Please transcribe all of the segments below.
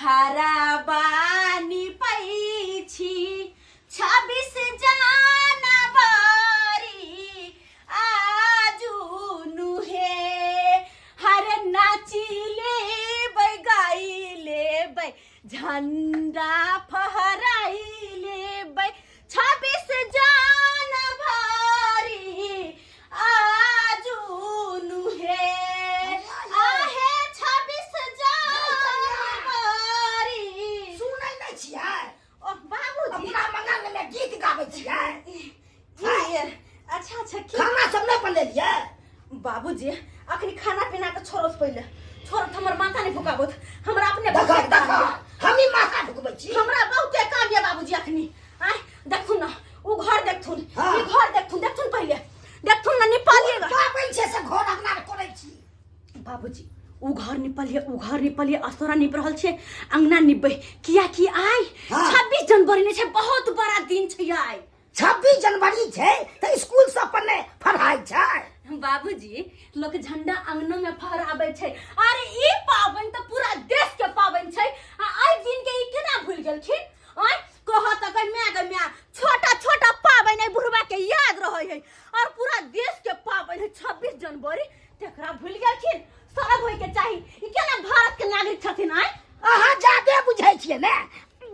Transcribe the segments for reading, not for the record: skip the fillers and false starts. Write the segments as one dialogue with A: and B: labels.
A: घरबा निपै छी 26 जनवरी आजू हे। हर नाची लेबै, गाई लेबै, झंडा फहराई लेबै, 26 जनवरी आजू हे। आहे 26 जनवरी।
B: सुनै नहि छियै?
A: ओ बाबूजी।
B: अपना मंगल में गीत गाबै छियै।
A: जी, अच्छा अच्छा, की
B: खाना सब नहि बनेलियै?
A: बाबूजी, अखनी खाना पीना के छोड़त, पहिले छोड़त, हमर माथा नहीं फुकाबत, हमरा अपने
B: देखा
A: बहुते काम
B: देखा
A: ये।
B: हमी माथा फुकबै छी।
A: हमरा बहुते काम ये बाबूजी। अखनी आय देखथुन ना, उ घर देखथुन।
B: हाँ।
A: ई घर देखथुन, देखथुन, पहिले देखथुन ना, निपालिएगा।
B: पाबनि छै से घर अंगना करै छी।
A: बाबूजी, उ घर निपलिए, उ घर निपलिए, असोरा निप रहल छै, अंगना निपबै, कियाकि आइ
B: हाँ।
A: 26 जनवरी नै छै, बहुत बड़ा दिन छै आइ।
B: 26 जनवरी छै तऽ स्कूल सब पर नहि फरहाइ छै?
A: बाबूजी, लोक झंडा अंगनो में फहराबै छै। अरे ई पाबनि तऽ पूरा देश के पाबनि छै, आ आइ दिन के ई केना भूल गेलखिन? आइ कह तऽ गै माय, गै माय, छोटा छोटा पाबनि एहि बुढ़वा के याद रहै है, और पूरा देश के पाबनि है 26 जनवरी, तकरा भूल गेलखिन। शरम होय के चाही। ई केना भारत के नागरिक छथिन आइ?
B: अहाँ जादे बुझै छियै ने।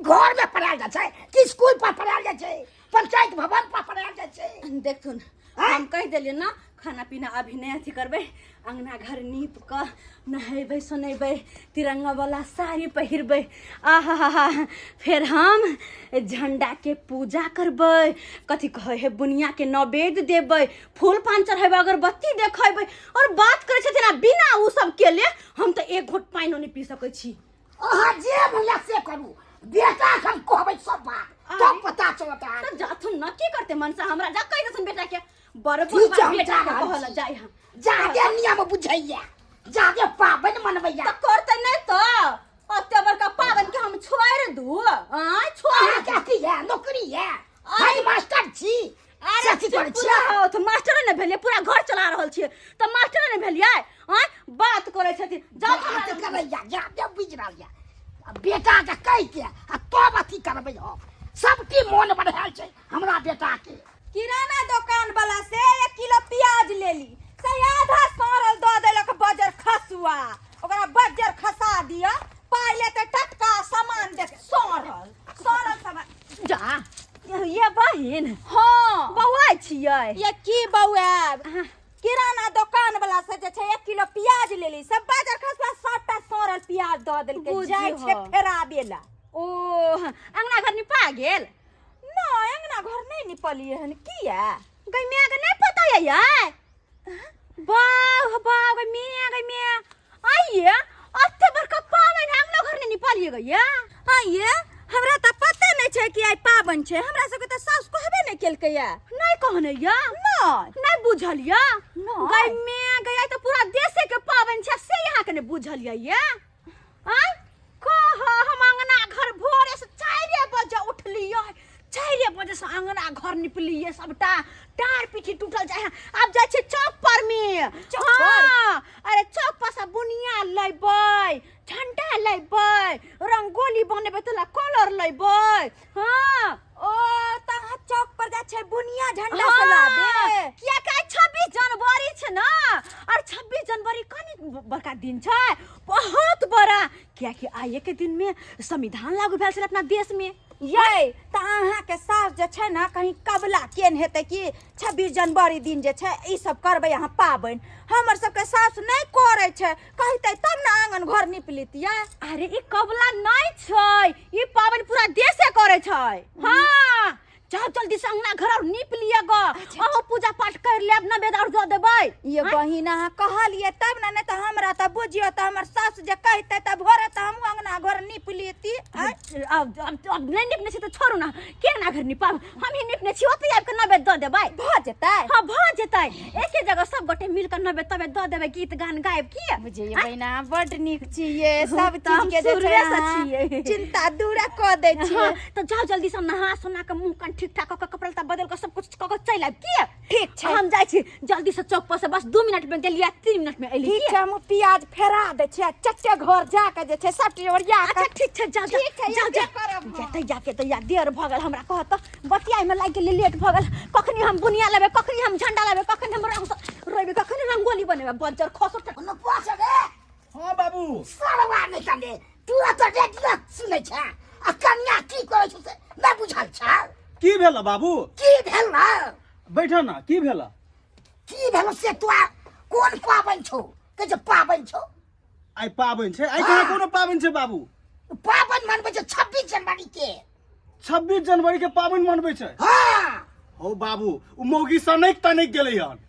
B: घर में पढ़ायल जाइ छै कि स्कूल पर पढ़ायल जाइ छै, पंचायत भवन पर पढ़ायल जाइ छै?
A: देखथुन।
B: आँय?
A: हम कहि देलियै ने, खाना पीना अभी नहि अथी करबै, अंगना घर नीप कऽ नहेबै सोनेबै, तिरंगा वाला साड़ी पहिरबै, आहा हा हा, फेर हम झंडा के पूजा करबै, कथी कहै है, बुनिया के नैवेद्य देबै, फूल पान चढ़ेबै, अगरबत्ती देखेबै, और बात करै छथिन आ बिना उ सब केले हम तऽ एक घोट पानिओ नहि पी सकै छी।
B: अहाँ जे मन से करू, बेटा के हम कहबै सब बात, तब पता चलत अहाँके।
A: तऽ जाथुन न, की करते मनसा हमरा, जा कहि देथुन बेटा के, बड़
B: ठीक छै,
A: बुढ़बा
B: हम
A: बेटा
B: जा
A: के
B: रहल
A: कहल
B: छी।
A: जाइ हम।
B: जादे नियम बुझैया, जादे पाबनि मनबैया।
A: तऽ करते नहि तऽ ओते बड़का पाबनि के हम छोड़ि दू? आँय, छोड़ि
B: अहाँके अथी है, नौकरी है, हेड मास्टर छी।
A: अरे
B: से अथी करै
A: चुप
B: छियै?
A: रहो, तऽ मास्टर नहि भेलियै? पूरा घर चला रहल छियै तऽ मास्टर नहि भेलियै? आँय, बात करै छथिन, जाउ
B: बात
A: हमरा लग।
B: करैया, जादे बुझि रहल यऽ। आ बेटा के कहि के आ तब अथी करबै हम। सबटी मोन बढ़ायल छै हमरा बेटा के।
C: किराना दोकान वाला से 1 किलो प्याज लेली से आधा सड़ल दऽ देलक बजर खसुआ। ओकरा बजर खसा दिअ, पाइ लेते टटका सामान देत, सड़ल सड़ल सामान।
A: जा ये बहिन।
C: हाँ।
A: बौआ छियै?
C: ये की बौआब, किराना दोकान वाला से जे छै 1 किलो प्याज लेली, सब बाजार खसुआ सबटा सड़ल प्याज दऽ देलकै।
A: बुझियौ।
C: जाइ छै फेराबे ला।
A: ओ अंगना घर निपा गेल?
C: नहि, अंगना घर नहि निपलियै हन। किया?
A: गई माय के नहि पता ये यार? बाह बाह, गई माय, गई माय, आइए अते बड़का पाबनि है, अंगना घर नहि निपलिए गई ये?
C: आइए हमरा तऽ पते नहि छै कि आइ पाबनि छै। हमरा सबके तऽ सासु कहबे नहि केलकै ये।
A: नहि कहने ये?
C: नहि।
A: नहि बुझल ये?
C: नहि।
A: गई माय गई, आइ तऽ पूरा देशे के पाबनि छै, से यहाँ के नहि बुझल ये? ये आँय कह, हम अंगना घर भोरे से 4 बजे उठलियै, 4 बजे से अंगना घर निपलियै, सबटा टार पीठी टूटल जाइ है। आब जाइ छियै चौक पर में।
C: चौक पर?
A: हाँ, अरे चौक पर से बुनिया लेबै, झंडा लेबै, रंगोली बनेबै, तोला कलर लेबै। हाँ।
C: ओ तऽ अहाँ चौक पर जाइ छै बुनिया झंडा से लाबे?
A: किया कि आइ 26 जनवरी छै ने, और 26 जनवरी कनि बड़का दिन छै, बहुत बड़ा, कियाकि आइए के दिन में संविधान लागू भेल छलै अपना देश में।
C: ये तऽ अहाँके सास जे छै ने कहीं कबला केन हेतै कि 26 जनवरी दिन जे छै ई सब करबै अहाँ पाबनि। हमर सबके सास नहि करै छै, कहतै तब ने आङन घर नीप लितियै।
A: अरे ई कबला नहि छै, ई पाबनि पूरा देशे करै छै। हाँ, जाओ जल्दी से अंगना घर और नीप लिअ ग, अहूँ पूजा पाठ कर लेब, नवेद और दऽ देबै।
C: ये बहिन, अहाँ कहलियै तब ने, नहि तऽ हमरा तऽ बुझियौ तऽ हमर सासु जे कहतै तऽ भोरे तऽ हमहूँ अंगना घर नीप लेती। आँय?
A: अब अब अब नहि निपने छी तऽ छोड़ू ने, के अंगना घर निपाब, हम ही निपने छी, ओतै आबि कऽ नवेद दऽ देबै।
C: भऽ जेतै?
A: हाँ, भऽ जेतै। एके जगह सब गोटे मिल कऽ नवेद तवेद दऽ देबै, गीत गान गायब की।
C: बुझियै बहिना, बड नीक छियै। सब
A: तऽ हम
C: चीज के जे छै
A: शुरुए से
C: अहाँ
A: छियै।
C: चिंता दूरा कऽ दै छियै।
A: हाँ, तऽ जाउ जल्दी से नहा सोना कऽ मुँह कान ठीक ठीक ठाक कऽ के कपड़ा लत्ता बदल कऽ सब कुछ कऽ के चलि आयब की।
C: ठीक छै।
A: हम जाइ छी जल्दी से चौक पर से, बस 2 मिनट में गेलियै, 3 मिनट में एली।
C: ठीक छै, हम प्याज फेरा दै छियै, चट्टे घर जा के जे छै सब चीज ओरिया
A: के। अच्छा ठीक छै, जाओ।
C: ठीक छै,
A: जाओ।
C: एबे
A: जाओ।
C: करब हम।
A: जते जाके तैया देर भऽ गेल, हमरा कहत तऽ बतियाइ में लागि गेलै, लेट भऽ गेल। कखनी हम बुनिया लेबै, कखनी हम झंडा लेबै, कखनी हम रंग रोइबै, कखनी रंगोली बनेबै, बज्जर खसो।
B: कोनो पास रे।
D: हाँ बाबू।
B: सरवा नहि तने तू तऽ रेडियो सुनै छ आ कन्या की करै छौ से नहि बुझल छ।
D: की भेल बाबू?
B: की भेल?
D: बैठ ना, की भेल?
B: की भेल से तू कोन पाबनि छौ? कहै छै पाबनि छौ।
D: आइ पाबनि छै? आइ कहाँ कोनो पाबनि छै बाबू?
B: पाबनि मनबै छै 26 जनवरी के।
D: 26 जनवरी के पाबनि मनबै छै?
B: हाँ।
D: हो बाबू, ओ मौगी सनकि तनकि गेलै हन।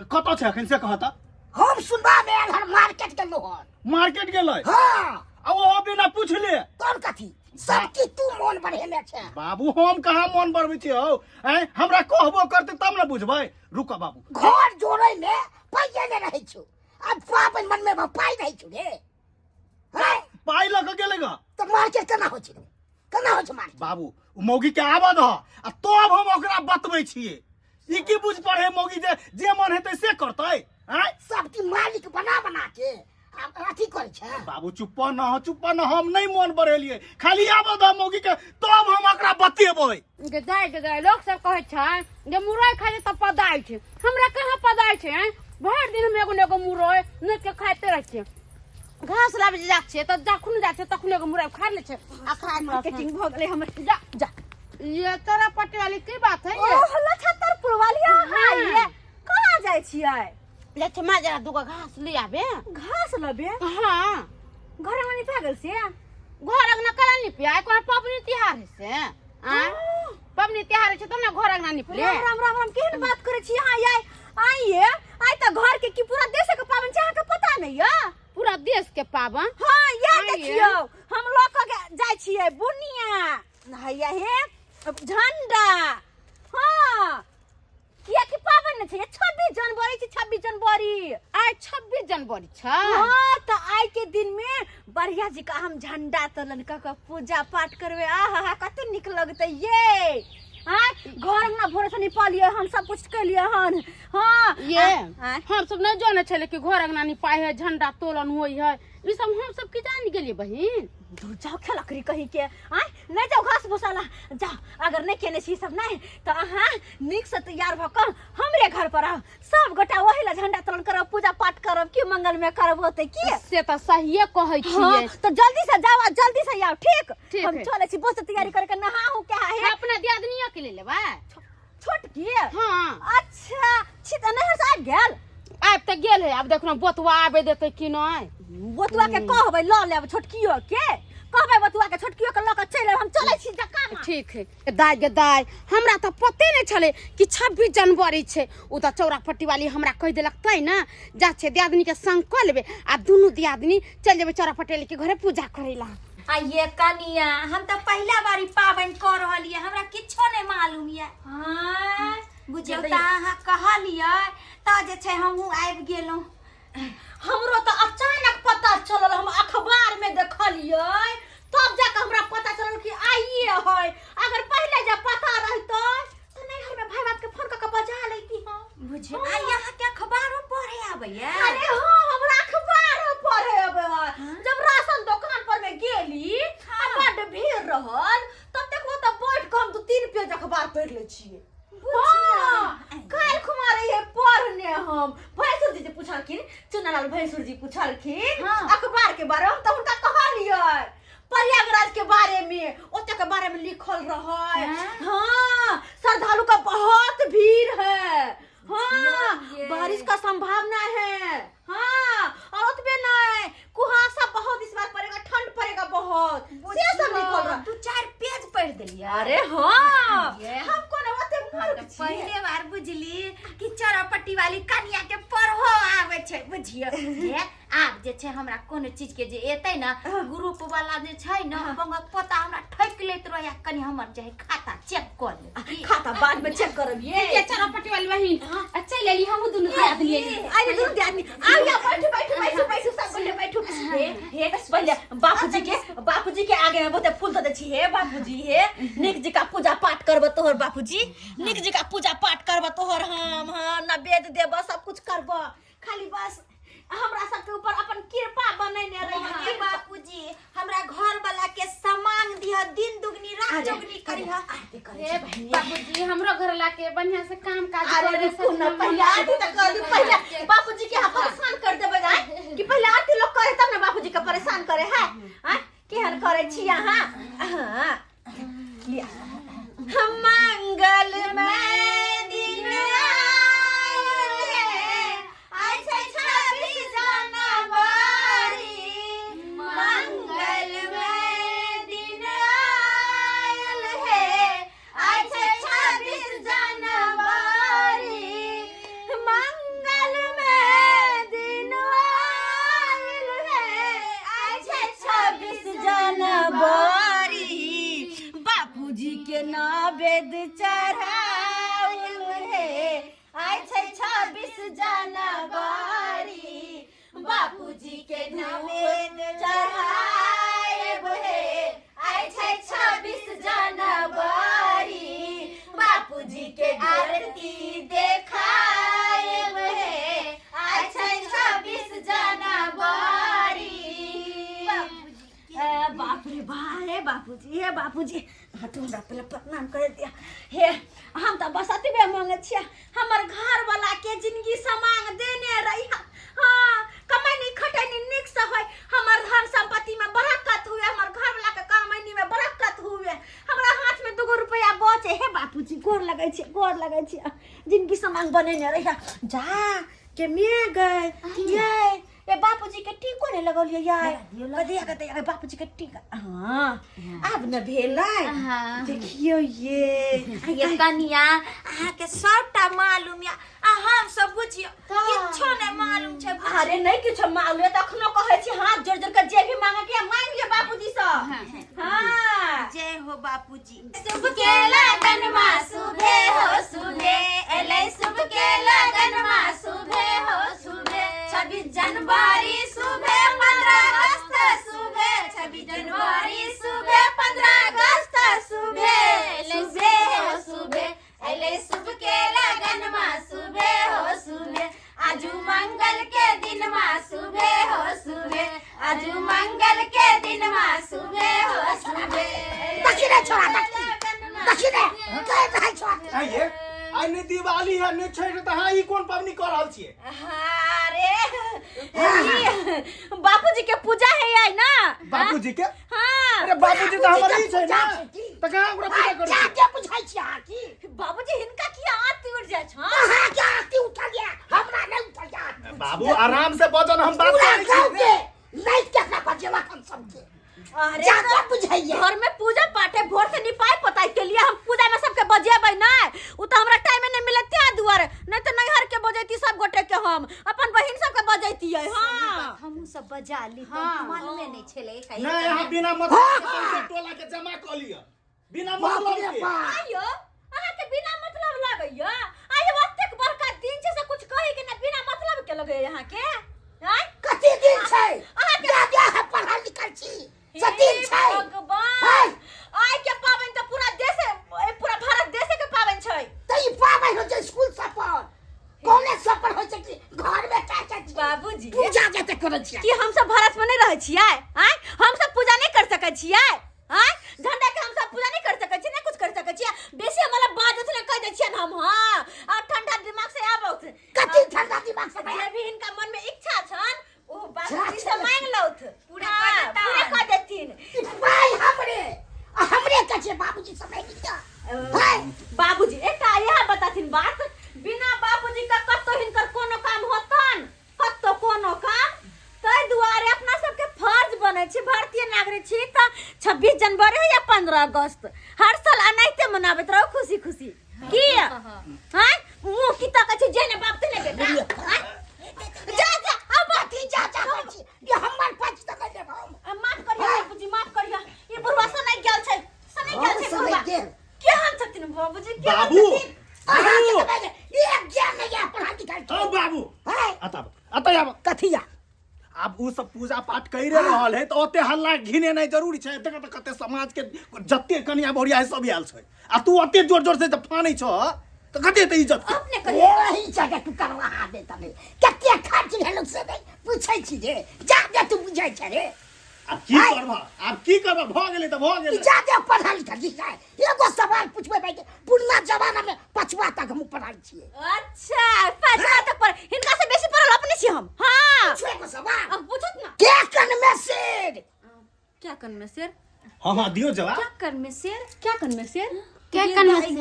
D: कतऽ छै अखन से कहता?
B: हम सुनबा मे आयल हन मार्केट गेलो हन।
D: मार्केट गेलै?
B: हाँ।
D: आ ओहो बिना पुछले?
B: तब कथी सब की तू मोन बढ़ेने छै।
D: बाबू हम कहाँ मोन बढ़बै छी हौ? आँय, हमरा कहबो करतै तब ने बुझबै। रुक बाबू।
B: घर जोड़ै मे पाइए नहि रहै छौ, आ पाबनि मनमे मे पाइ रहै छौ रे। हैं?
D: पाइ लऽ कऽ गेलै गा?
B: तऽ मार्केट केना होइ छै रे? केना होइ छै मार्केट?
D: बाबू, ओ मौगी के आबऽ दह आ तब हम ओकरा बतबै छियै। ई की बुझ पड़े मौगी जे जे मन हेतै से करतै? आँय,
B: सब की मालिक बना बना के आ अथी करै छै।
D: बाबू चुप्प न हो, चुप्प न, हम नहि मोन बढ़ेलियै, खाली आबऽ दह मौगी के तब हम ओकरा बतेबै।
E: गे दाइ, गे दाइ, लोक सब कहै छै जे मुरई खाइ छै तऽ पदाइ छै, हमरा कहाँ पदाइ छै? आँय, भरि दिन हम एगो ने एगो मुरई नोचि के खाइते रहै छियै। घास लाबै जे जाइ छियै तऽ जखन जाइ छियै तखन एगो मुरई खा लै छै आ खाइ
A: मार्केटिंग भऽ गेलै हमर। जा जा।
E: ये तोरा पटियाली की बात है ये?
A: ओह लछतरपुर वाली अहाँ।
E: हाँ।
A: ये कहाँ जाइ छियै?
E: ले छै माँ, जरा दूगो घास ले आबे।
A: घास लबे?
E: हाँ।
A: घर अंगना निपा गेल से?
E: घर अंगना कला निपिया, कोनो पबनी तिहार है से? आँय, पबनी तिहार है छै तब ने घर अंगना निपले।
A: राम राम राम राम, केहन बात करै छी अहाँ यार? आइए आइ तऽ घर के की पूरा देश के पाबनि छै, अहाँके पता नहि यऽ?
E: पूरा देश के पाबनि?
A: हाँ यार।
E: आइए।
A: देखियौ, हम लऽ कऽ जाइ छियै बुनिया, हैया हे झंडा। हाँ, कियाकि पाबनि नहि छै, 26 जनवरी छै, 26 जनवरी।
E: आइ 26 जनवरी छै?
A: हाँ, तऽ आइ के दिन में बढ़िया जी का हम झंडा तोलन कऽ कऽ पूजा पाठ करबै। आहा हा, कते नीक लगतै ये। हाँ, घर अंगना भोरे से निपलियै हन, सब कुछ केलियै हन। हाँ।
E: ये
A: आँय?
E: हम सब नहीं जाने छले कि घर अंगना निपाइ है, झंडा तोलन होइ है, ई सब हम सब की जान गेलियै बहिन।
A: दूर जाओ खेलकरी कहीं के। आँय, नहि जाओ घास भूसा ला जाओ। अगर नहि केने छी सब नहि तऽ अहाँ नीकसँ तैयार भऽ कऽ हमरे घर पर आउ, सब गोटा ओहि ला झंडा तोलन करब, पूजा पाठ करब। की मंगलमय करब होतै की?
E: से तऽ सहिए कहै
A: हाँ,
E: छियै।
A: तऽ जल्दी से जाओ आ जल्दी से आओ। ठीक?
E: ठीक
A: हम
E: है।
A: चलै छी, बहुत तैयारी करके नहाहू क्या है।
E: अपना दियादनियो के ले लेबै।
A: छोटकी?
E: हाँ।
A: अच्छा छी तऽ नैहर से आबि गेल?
E: आबि तऽ गेल है, आब देखनो बोतुआ आबे देतै कि नहि।
A: बतुआ के कहबै लऽ लेब, छोटकियो के कहबै, बतुआ के छोटकियो के लऽ कऽ चलि आयब। हम चलै छी जकाँ।
E: ठीक है दाइ। गे दाइ, हमरा तऽ पते नहि छलै कि 26 जनवरी छै। ओ तऽ चौरा पट्टी वाली हमरा कहि देलक तै ने। जा छै दियादनी के संग कऽ लेबै आ दुनू दियादनी चलि जेबै चौरा पट्टी वाली के घरे पूजा करै ला।
C: आ ये कनिया, हम तऽ पहिला बारी पाबनि कऽ रहल ये, हमरा किछो नहि मालूम ये।
A: हाँ।
C: बुझियौ तऽ अहाँ कहलियै तऽ जे छै हमहूँ आबि गेलहुँ।
A: हमरो तऽ अचानक पता चलल, हम अखबार में देखलियै तब जाके हमरा पता चलल कि आइए है। अगर पहले जब पता रहतै तऽ नैहर में भाई बाप के फोन कऽ के बजा लैती हम।
C: बुझियौ, आ यहाँ के अखबारो पढ़े आबैया?
A: अरे हाँ, हमरा अखबारो पढ़े आबै है। जब राशन दुकान पर में गेली आ बड्ड भीड़ रहल तब देखबो तऽ बैठ कऽ हम 2-3 पेज अखबार पढ़ि लै छियै। हाँ, काल्हि खुमा रहियै पढ़ने हम। भैंसुर जी जे पुछलखिन, चुनालाल भैंसुर जी पुछलखिन
C: हाँ।
A: अखबार के बारे में, तऽ हुनका कहलियै प्रयागराज के बारे में, ओते के बारे में लिखल रहै। हाँ, श्रद्धालु का बहुत भीड़ है। हाँ,
C: ये।
A: बारिश का संभावना है। हाँ, और ओतबे नहीं, कुहासा बहुत इस बार पड़ेगा, ठंड पड़ेगा बहुत, से सब लिखल रहा।
C: 2-4 पेज पढ़ देलियै।
A: अरे हाँ,
C: ये।
A: हम कोनो ओते मूर्ख छियै?
C: पहले बार बुझली कि चौरापट्टी वाली कनिया के पढ़ो आबै छै। बुझियौ जे आब जे छै हमरा कोनो चीज के जे एतै ने, ग्रुप वाला जे छै ने पंगक पता, हमरा ठकि लैत रहै, कनि हमर जे है खाता चेक कऽ ले।
A: खाता बाद में चेक करब ये।
E: ये चौरा पट्टी वाली बहिन, आ चलि एली हमहूँ दुनू दियादनी।
A: अरे दुनू दियादनी आउ या, बैठू बैठू बैठू बैठू, सब गोटे बैठू। हे हे, पहिले बापूजी के, बापूजी के आगे में बहुते फूल दऽ दै छी हे बाबूजी हे नीक जकाँ पूजा पाठ करब तोहर बाबूजी नीक जकाँ पूजा पाठ करब तोहर हम हाँ नवेद देब सब कुछ करब खाली बस हमरा सबके ऊपर अपन कृपा बनेने रही
C: बापूजी हमरा घर वाला के सामान दिह दिन दुगनी रात
A: अरे,
C: चौगनी करिह
A: आरती करै छी बहिनी।
E: बाबूजी हमरो घर लाके बढ़िया से काम काज
A: अरे
E: करे
A: रुकू ना पहले आरती तऽ कर दी पहले बापूजी के यहाँ परेशान कर देबै आँय कि पहले आरती लोग करे तब ना बापूजी के परेशान करे है आँय केहन करे छी अहाँ हाँ लिया हम मंगल में दिन आयल हे, आइ छै 26 जनवरी मंगल में दिन आयल हे आइ छै 26 जनवरी मंगल में दिन आयल हे आइ छै 26 जनवरी बापूजी के नवेद चढ़ायल हे आइ छै 26 जनवरी बापूजी के नवेद चढ़ाएब हे आइ छै 26 जनवरी बापूजी के आरती देखाएब हे आइ छै 26 जनवरी ए, बाप रे बा हे बापूजी हे बापूजी हटू हमरा पहिले प्रणाम कर दिया हे हम तऽ बस एतबे मांगे छियै हमर घर वाला के जिंदगी समांग देने रही हाँ कमैनी खटैनी नीक से होय हमर धन संपत्ति में बरकत हुए हमर घर वाला के कमैनी में बरकत हुए हमरा हाथ में दूगो रुपया बचे हे बापूजी गोर लगै छी गोर लगै छी जिंदगी समांग बनेने रही जा के मे गए ये ए बापूजी के टीको नहीं लगौलियै यार कदिया कदिया के बापूजी के टीका हाँ आब न भेलै
C: हाँ।
A: देखियौ ये
C: ये कनिया अहाँके सबटा मालूम या आ हम सब बुझियो किछो नहि मालूम छै बुझियौ।
A: अरे नहीं किछो मालूम है तऽ अखनो कहै छी हाथ जोड़ जोड़ के जे भी मांगे के मांग लिअ बापूजी सँ हाँ
C: जय हो बापूजी शुभ के लगन मा सुभे हो सुभे एलै शुभ के लगन मा सुभे हो सुभे 26 जनवरी सुभे 15 अगस्त सुभे 26 जनवरी सुभे 15 अगस्त सुभे सुभे हो सुभे एलै शुभ के लगन मा सुभे हो सुभे आजू मंगल के दिन मा सुभे हो सुभे आजू मंगल के दिन मा सुभे हो सुभे
B: देखी रे छोरा देखी देखी रे कहि रहल छौ
D: आइए आइ नहि दिवाली है नहि छठि तऽ अहाँ ई कोन पाबनि कऽ रहल छियै
A: अरे ई बापूजी के पूजा है आई ना
D: बापूजी के
A: हाँ
D: अरे बापूजी तऽ हमर ई छै
B: पूजा
D: ने
B: छै की?
D: तऽ कहाँ ओकरा पूजा करै
B: जा
D: छियै
B: के बुझाइ छी अहाँ की
A: बाबूजी हिनका किया आरती उठ जाइ छन
B: अहाँ के आरती उठल या हमरा नहि उठल या
D: बाबू आराम से बजन हम बात
B: पूरा
D: करै
B: गाँव
D: छी
B: के नहीं केकरा बजेलक हम सबके
A: अरे
B: जा के बुझाइए
A: घर में पूजा पाठ है भोर से निपाई पोताई के लिए हम पूजा में सबके बजेबै नहीं उ तो हमरा टाइम नहीं मिले त्या दुआरे नहीं तो नैहर के बजैती सब गोटे के हम अपन बहिन सबके बजैती है हाँ
C: हमहूँ सब बजा ली तऽ मालूमे नहि छलै
D: नहीं अहाँ बिना मतलब के सौंसे टोला के जमा कऽ लिअ बिना
B: बाप
D: मतलब
B: रे
D: के
B: बाप
A: आइयो अहाँ के बिना मतलब लगैया आइयो एतेक बड़का दिन छै से कुछ कहे के ना बिना मतलब के लगैया अहाँ के आँय?
B: कते दिन छै
A: अहाँके-
B: जा जा हम पढ़ल लिखल छी से दिन छै
A: हे भगवान
B: है।
A: आइ के पाबनि तऽ पूरा देश पूरा भारत देश के पाबनि छै
B: तऽ ई पाबनि होइ छै स्कूल सब पर कॉलेज सब पर होइ छै कि घर में का का छी
A: बाबूजी
B: पूजा जते करै छियै
A: कि हम सब भारत में नहीं रहै छियै आँय हम सब पूजा नहीं कर सकै छियै आँय झंडा के हम सब पूजा नहीं कर सकै छियै नहीं कुछ कर सकै छियै बेसी हमरा बाजत ने कह दै छियै हम हाँ और ठंडा दिमाग से आबौत
B: कथी ठंडा दिमाग से
A: जे भी हिनका मन में इच्छा छन ओ बाबूजी से
B: छा,
A: मांग लौथ
C: पूरा
A: हाँ,
C: कऽ देतान।
A: पूरा कऽ देथिन
B: ई पाइ हमरे आ हमरे के छै बाबूजी सब नहि दिया है
A: बाबूजी एकटा इएह बताथिन बात बिना बाबूजी के कतौ हिनकर कोनो काम होतन कतौ कोनो काम ताहि दुआरे अपना सबके फर्ज बनै छै भारतीय नागरिक छी तऽ 26 जनवरी हो या 15 अगस्त हर साल एनाहिते मनाबैत रहू खुशी खुशी की हाँ मुँह की तकै छै जे ने बाप ते ने बेटा आँय? जा जा अब
B: कथी जा जा करै छी ई हमर पाँच टका लेब हम
A: आ, माफ करियो बाबूजी माफ करियो ई बुढ़वा सनक गेल छै सनक गेल छै
B: हम
A: बुढ़वा
B: सनकि गेल।
A: केहन छथिन बाबूजी केहन
D: बाबू
A: छथिन?
B: अहाँके
D: बाबू
B: तऽ पहिले एक ज्ञान नहि यऽ पढ़ाइ लिखाइ
D: ओ बाबू
B: है
D: अतः आब अतः आब
B: कथी या
D: आब उ सब पूजा पाठ करि रहल है तऽ ओते हल्ला घिनेनाइ जरूरी छै। देख तऽ कते समाज के जते कनिया बहुरिया है सब आयल छै आ तू ओते जोर जोर से जब फानै छ तऽ कते तऽ इज्जत के।
A: अपने कहियो
B: एही जगह तू करवा दे तने कते खर्च भेल से नहीं पूछै छी रे, जादे तू बुझै छै रे।
D: आब की करबह, आब की करबह, भऽ गेलै तऽ भऽ गेलै।
B: जादे पढ़ल लिखल छी छै, एगो सवाल पूछबै भाई, पुरना जमाना में पछुआ तक हम पढ़ल छियै।
A: अच्छा, पछुआ तक पढ़, हिनका से बेसी पढ़ल अपने छी हम। हाँ,
B: पूछू एगो सवाल।
A: अब पूछत ना।
B: के कन में शेर?
A: क्या कन में शेर?
D: हाँ हाँ, दियो जवाब।
A: क्या कन में शेर? क्या कन में शेर?
E: क्या कन में शेर?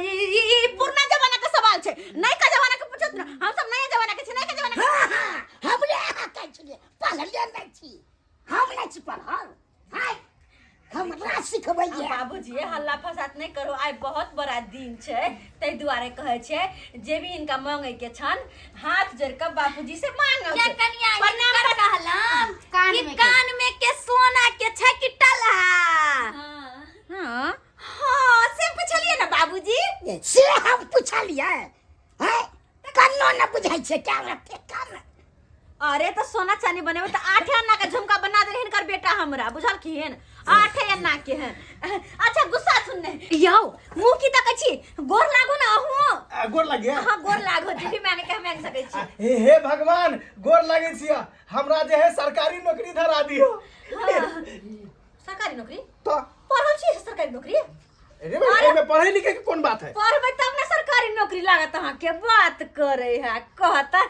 A: ई पुरना जमाना के सवाल छै, नयका जमाना के पूछत ना। हम सब नया जमाना के छी, नयका जमाना के।
B: हाँ हाँ, हमरे अहाँ कहै छलियै पढ़लियै नहि छी, हम नहि छी पढ़ल। हाय, हमरा सिखबैया।
A: बाबूजी, हल्ला फसाद नहि करू, आइ बहुत बड़ा दिन छै, ताहि दुआरे कहै छै जे भी हिनका मांगे के छन हाथ जोड़ के बापूजी से मांगल
C: क्या
A: छै।
C: कनिया
A: प्रणाम।
C: हिनकर कहलम
E: कान
C: कि
E: में के।
C: कान में के सोना के छै कि टलहा?
A: हाँ हाँ, से पुछलियै ना बाबूजी?
B: से हम पुछलियै हैं, कन्नो न बुझै छै क्या रखे कान।
A: अरे तऽ सोना चांदी बनेबै तऽ 8 आना के झुमका बना देल हिनकर बेटा हमरा, बुझलखिन? 8 आना के है। अच्छा, गुस्सा सुन ने यौ, मुंह की तकै छी? गोर लागू ना अहूँ।
D: गोर लागिए।
A: हाँ, गोर लागो, जे भी मांगे के हम मांग सकै छी।
D: हे हे भगवान, गोर लागै छियै, हमरा जे है सरकारी नौकरी धरा दियौ।
A: हाँ। सरकारी नौकरी?
D: तऽ
A: पढ़ल छी सरकारी नौकरी?
D: रे भाई, एहिमे पढ़ै लिखै के कोन बात है?
A: पढ़बै तब ने सरकारी नौकरी लागत। अहाँके बात करे है कहता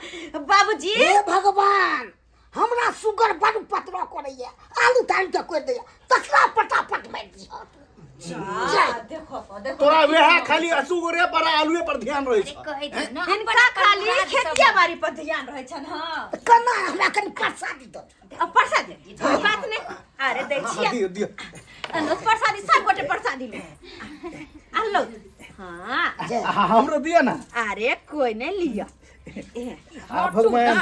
A: बाबूजी।
B: हे भगवान, हमरा सुगर बड़ पतरा करैया, आलू तालू के कोरि दैया, तकरा पटापट मारि दिहऽ तू।
A: जा, देखो तो, देखो।
D: तोरा वएह खाली असुगरे पर आ आलुए पर ध्यान रहै छौ।
C: कहै दे ना।
A: हिनका खाली खेतिया बाड़ी पर ध्यान रहै छनि। हाँ।
B: तऽ केना हमरा कनि प्रसादी दऽ दिअ।
A: अब प्रसादी कोई बात नहीं, अरे दै
D: हाँ,
A: छियै।
D: दियौ दियौ।
A: लो, प्रसादी, सब गोटे प्रसादी ले आ लो। हाँ।
B: जे
D: हाँ, हमरो दिअ ना।
A: अरे कोई नहीं, लिया।
D: आ भगवान।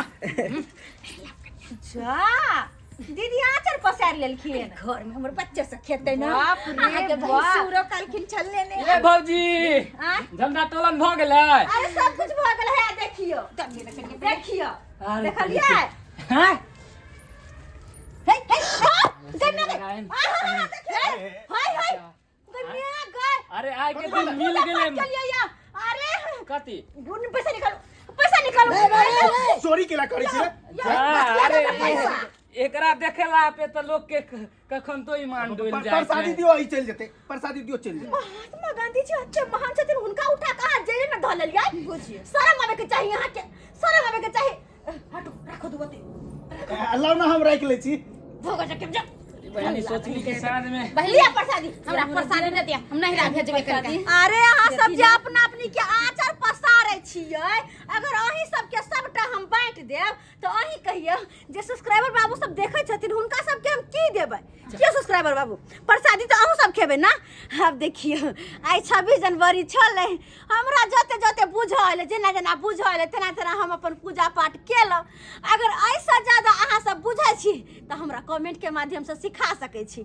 A: जा, दीदी आचर पसारि लेलखिन।
C: घर में हमर बच्चा सब खेतै ना।
A: बाप रे
C: अहाँके
A: बाप।
C: भैंसुरो कहलखिन छलने ने।
F: ए भौजी,
A: आँय?
F: झंडा तोलन भऽ गेलै?
A: अरे सब कुछ भऽ गेल है, देखियो देखियो।
F: अरे
A: देखलियै?
F: हैं?
A: हे हे, हाँ, गै मैं गै।
F: नारायण।
A: हाँ, हाँ, हाँ, देखिए। हाय हाय, गै मैं गै।
F: अरे आइ के दिन मिल
A: पूजा
F: गेलै।
A: पाठ केलियै या। अरे
F: कथी?
A: गुण, पैसा निकालो, पैसा निकालो।
B: रे, रे, रे, रे।
D: चोरी केला करै छी रे?
F: जा, अरे एकरा देखेला पे तऽ लोक के कखन तो ईमान डोल जाइ
D: प्रसादी
F: छै।
D: दियौ, ई चलि जेतै। प्रसादी दियौ, चलि जेतै।
A: महात्मा गांधी जी अच्छे महान छथिन, हुनका उठा के अहाँ जेबी में धऽ लेलियै।
C: बुझियौ।
A: शरम आबे के चाही अहाँके, शरम आबे के चाही। हटू, राखो दू ओते।
D: लाउ ना, हम राखि लै छी।
A: भोग जाके जा।
F: बहिनी सोचली कि साँझ में
A: लिया प्रसादी।
E: हमरा प्रसादी नहि दिया, हम नहीं भेजबै कनिका।
A: अरे अहाँ सब जे अपना अपनी के आचर पसारै छियै, अगर अहीं सबके सबटा हम बाँटि देब तऽ अहीं कहियौ जे सब्सक्राइबर बाबू सब देखै छथिन हुनका सबके हम की देबै? क्यों सब्सक्राइबर बाबू, प्रसादी तऽ अहूँ सब खेबै ना? आब देखियौ, आइ 26 जनवरी छलै, हमरा जते जते बुझल, जेना जेना बुझल तेना तेना हम अपन पूजा पाठ केलहुँ। अगर एहिसँ ज्यादा अहाँ सब बुझै छी तऽ हमरा कमेंटके माध्यमसँ सिखा सकै छी।